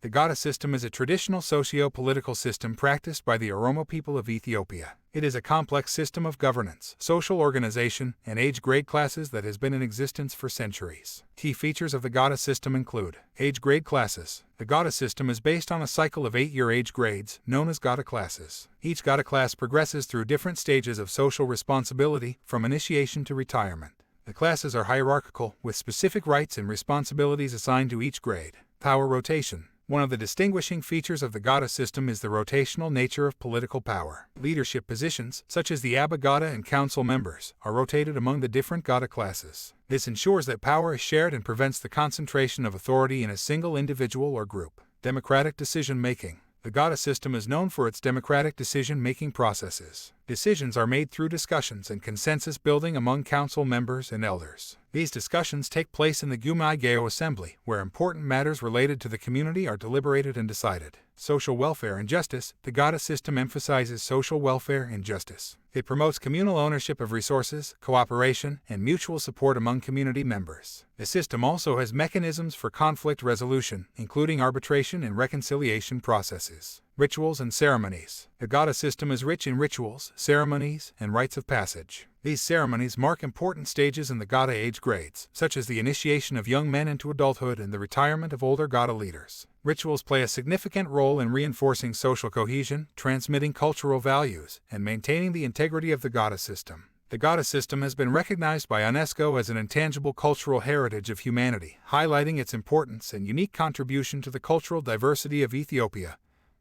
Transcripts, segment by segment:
The Gada system is a traditional socio-political system practiced by the Oromo people of Ethiopia. It is a complex system of governance, social organization, and age grade classes that has been in existence for centuries. Key features of the Gada system include age grade classes. The Gada system is based on a cycle of 8-year age grades, known as Gada classes. Each Gada class progresses through different stages of social responsibility, from initiation to retirement. The classes are hierarchical, with specific rights and responsibilities assigned to each grade. Power rotation. One of the distinguishing features of the Gada system is the rotational nature of political power. Leadership positions, such as the Abba Gada and council members, are rotated among the different Gada classes. This ensures that power is shared and prevents the concentration of authority in a single individual or group. Democratic decision-making. The Gada system is known for its democratic decision-making processes. Decisions are made through discussions and consensus building among council members and elders. These discussions take place in the Gumai Assembly, where important matters related to the community are deliberated and decided. Social welfare and justice. The Gada system emphasizes social welfare and justice. It promotes communal ownership of resources, cooperation, and mutual support among community members. The system also has mechanisms for conflict resolution, including arbitration and reconciliation processes. Rituals and ceremonies. The Gada system is rich in rituals, ceremonies, and rites of passage. These ceremonies mark important stages in the Gada age grades, such as the initiation of young men into adulthood and the retirement of older Gada leaders. Rituals play a significant role in reinforcing social cohesion, transmitting cultural values, and maintaining the integrity of the Gada system. The Gada system has been recognized by UNESCO as an intangible cultural heritage of humanity, highlighting its importance and unique contribution to the cultural diversity of Ethiopia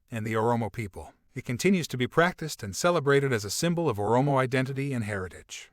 and the Oromo people. It continues to be practiced and celebrated as a symbol of Oromo identity and heritage.